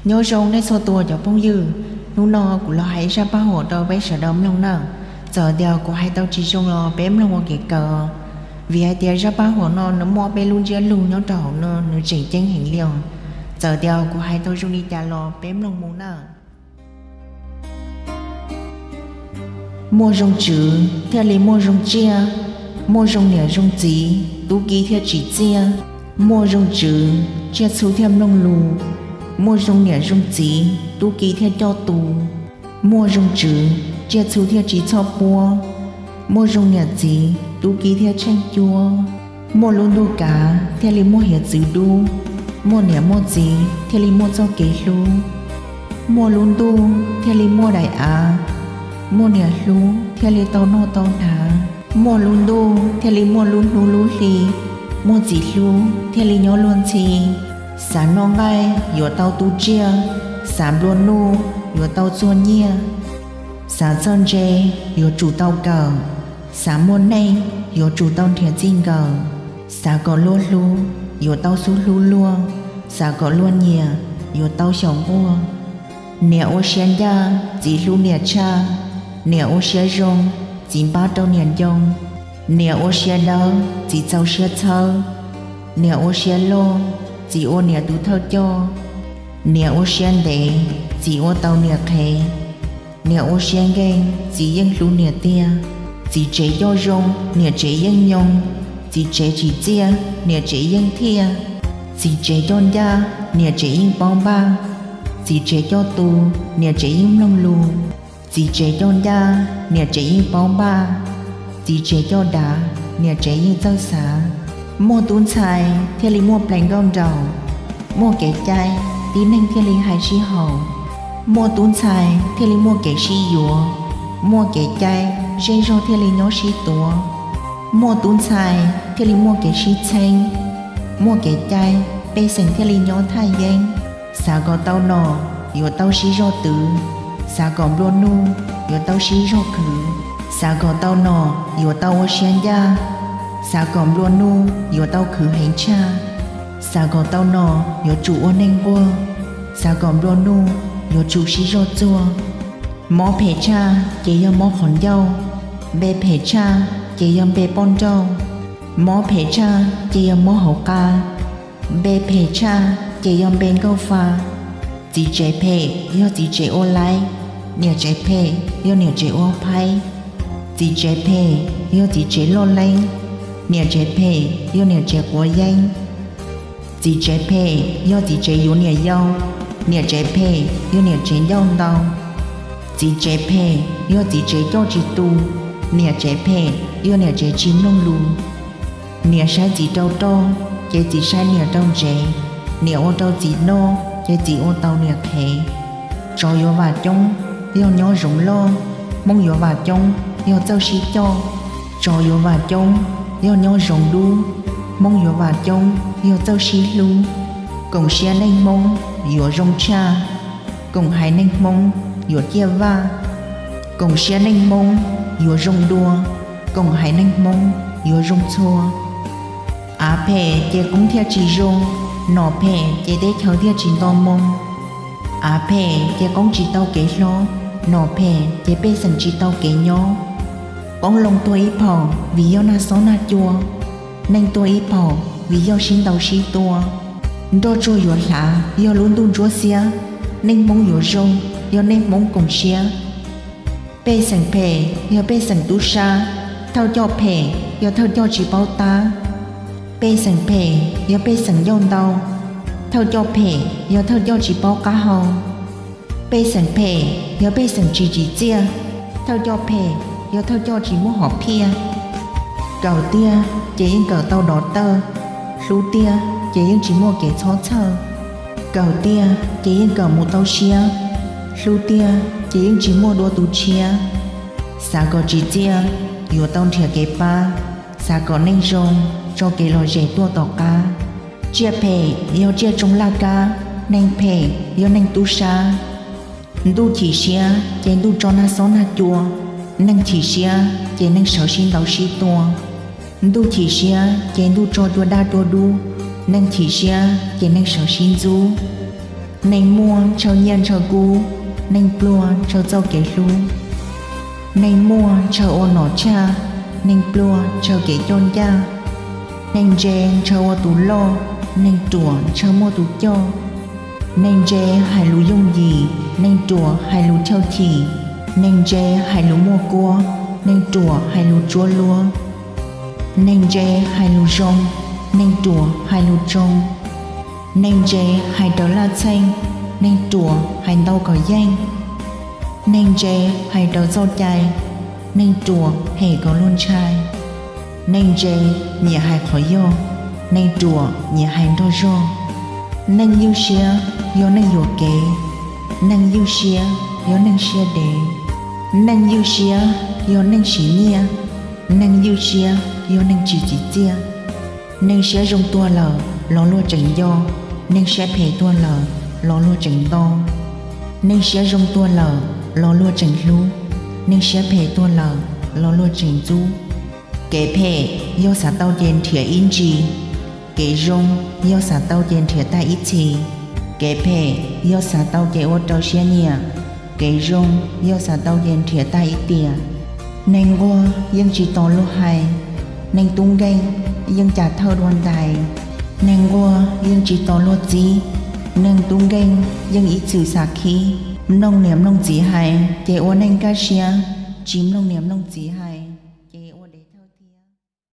Nyob zoo nej txhua tus cov phooj ywg, hnub no kuv los hais zaj paj huam rau peb sawv daws mloog nawb. Txawm tias kuv hais tau tsis zoo los peb mloog ua kev kawm, vim hais tias zaj paj huam no nws muaj peb lub ntsiab lus nyob rau hauv no, nws tseem ceeb heev li os. Txawm tias kuv hais tau zoo li cas los peb mloog mus nawb. Muaj zoo tswv thiaj li muaj zoo tsiaj, muaj zoo niam zoo txiv tub ki thiaj tsim txiaj. Muaj zoo tswv tsiaj txhu thiaj mloog lus, muaj zoo niam zoo txiv tub ki thiaj coj tus. Muaj zoo tswv tsiaj txhu thiaj tsis txhoj puab, muaj zoo niam txiv tub ki thiaj tsheej cuab. Muaj lub ntuj kav thiaj li muaj hiav txwv dub, muaj niam muaj txiv thiaj li muaj txoj kev hlub. Muaj lub ntuj thiaj li muaj daim av, muaj niam hlub thiaj li tau noj tau hnav. Muaj lub ntuj thiaj li muaj lub hnub lub hli, muaj txiv hlub thiaj li nyob luag ntxhi. Xav noj nqaij yuav tau tu tsiaj, xav nplua nuj yuav tau txuag nyiaj. Xav txog ntse yuav tsum tau kawm, xav muaj neej yuav tsum tau nrhiav txij nkawm. Xav kom luag hlub yuav tau xub hlub luag, xav kom luag nyiam yuav tau xyaum nquag. Niam ua siab ncaj, txiv hlub niam tshaj. Niam ua siab zoo, txiv npab rau niam ncoo. Niam ua siab dawb, txiv txaus siab txhawb. Niam ua siab loj, txiv ua niam tus thawj coj. Niam ua siab ntev, txiv ua tau niam qhev. Niam ua siab nkeeg, txiv yeej hlub niam tiag. Txiv tsev coj zoo, niam tsev yeej nyoo. Txiv tsev tsim txiaj, niam tsev yeej thiaj. Txiv tsev coj ncaj, niam tsev yeej paub npaj. Txiv tsev coj tu, niam tsev yeej mloog lus. Txiv tsev coj ncaj, niam tsev yeej paub npaj. Txiv tsev coj dav, niam tsev yeej txawj xav. Muaj tub ntxhais thiaj li muaj plees nkauj nraug, muaj kev cai tib neeg thiaj li hais sib haum. Muaj tub ntxhais thiaj li muaj kev sib yuav, muaj kev cai zej zog thiaj li nyob sib tuav. Muaj tub ntxhais thiaj li muaj kev sib txheeb, muaj kev cai pej xeem thiaj li nyob thaj yeeb. Xav kom tau nom yuav tau sib zog twv, xav kom nplua nuj yuav tau sib zog khwv. Xav kom tau nom yuav tau ua siab ncaj, xav kom nplua nuj yuav tau khwv heev tshaj. Xav kom tau nom yuav tsum ua neeg nquag, xav kom nplua nuj yuav tsum sib zog txuag. Mob phem tshaj ces yog mob qhov ncauj, npe phem tshaj ces yog npe poj nrauj. Mob phem tshaj ces yog mob hauv qa, npe phem tshaj ces yog npe nkauj fa. Txiv tsev phem yog txiv tsev ua laib, niam tsev phem yog niam tsev ua phaib. Txiv tsev phem yog txiv tsev loj leeb, niam tsev phem yog niam tsev quav yeeb. Txiv tsev phem yog txiv tsev yuav niam yau, niam tsev phem yog niam tsev ncauj ntau. Txiv tsev phem yog txiv tsev coj tsis tu, niam tsev phem yog niam tsev tsis mloog lus. Niam saib txiv rau roj, ces txiv saib niam rau ntsev. Niam ua rau txiv noj, ces txiv ua tau niam qhev. Tsov yuav vam coob yog nyob zoov loj, hmoob yuav vam coob yog txawj sib coj. Tsov yuav vam coob yog nyob zoov dub, hmoob yuav vam coob yog txawj sib hlub. Koom siab neej hmoob yuav zoo tshaj, koom haiv neeg hmoob yuav ciaj vaj. Koom siab neej hmoob yuav zoo dua, koom haiv neeg hmoob yuav zoo txhua. Av phem ces qoob thiaj tsis zoo, nom phem ces teb chaws thiaj tsis nto moo. Av phem ces qoob tsis tau kev hlob, nom phem ces pej xeem tsis tau kev nyob. Qoob loo tuag ib phaum vim yog nag xob nag cua, neeg tuag ib phaum vim yog sib ntaus sib tua. Nroj tsuag yuav hlav yog lub ntuj ntsuab xiab, neej hmoob yuav zoo yog neej hmoob koom siab. Pej xeem phem yog pej xeem tub sab, thawj coj phem yog thawj coj tsis paub tab. Pej xeem phem yog pej xeem ncauj ntau, thawj coj phem yog thawj coj tsis paub qab hau. Pej xeem phem yog pej xeem tsis tsim txiaj, thawj coj phem yog thawj coj tsis muaj hom phiaj. Kawm tiag ces yeej kawm tau dov tawj, hlub tiag ces yeej tsis muaj kev txhob txhawj. Kawm tiag ces yeej kawm mus tau siab, hlub tiag ces yeej tsis muaj dua tus tshiab. Xav kom tsim txiaj yuav tau nrhiav kev pab, xav kom neej zoo tso kev lom zem tuaj tom qab. Tsiaj phem yog tsiaj tsoo laj kab, neeg phem yog neeg tub sab. Ntuj chim siab ces ntuj tso nag xob nag cua, neeg chim siab ces neeg sawv sib ntaus sib tua. Ntuj chim siab ces ntuj tso cua daj cua dub, neeg chim siab ces neeg sawv sib ntxub. Neeg muaj ntshaw nyiaj ntshaw kub, neeg pluag ntshaw txoj kev hlub. Neeg muaj ntshaw ua nom tshaj, neeg pluag ntshaw kev coj ncaj. Neeg ntse ntshaw ua tus loj, neeg ruam ntshaw muaj tus coj. Neeg ntse hais lus yooj yim, neeg ruam hais lus chawj chim. Neeg ntse hais lus muaj kuab, neeg ruam hais lus tsuab luab. Neeg ntse hais lus zoo, neeg ruam hais lus tsoo. Neeg ntse hais raws laj txheej, neeg ruam hais ntau kom yeej. Neeg ntse hais raws txoj cai, neeg ruam hem kom luag ntshai. Neeg ntse nyiam hais qhov yog, neeg ruam nyiam hais nrog zog. Neeg ywj siab yog neeg yuam kev, neeg ywj siab yog neeg siab dev. Neeg ywj siab yog neeg siv nyiaj, neeg ywj siab yog neeg tsis tsim txiaj. Neeg siab zoo tuag lawm los luag tseem nco, neeg siab phem tuag lawm los luag tseem nto. Neeg siab zoo tuag lawm los luag tseem hlub, neeg siab phem tuag lawm los luag tseem ntxub. Kev phem yog xav tau ces nrhiav ib ntsis, kev zoo yog xav tau ces nrhiav tag ib txhis. Kev phem yog xav tau ces ua rau siab nyiam, kev zoo yog xav tau ces nrhiav tag ib tiam. Neeg nquag yeej tsis tos luag hais, neeg tub nkeeg yeej cas thawj dua ntais. Neeg nquag yeej tsis tos luag txib, neeg tub nkeeg yeej ib txwm xav khib. Mloog niam mloog txiv hais ces ua neej kaj siab, tsis mloog niam mloog txiv hais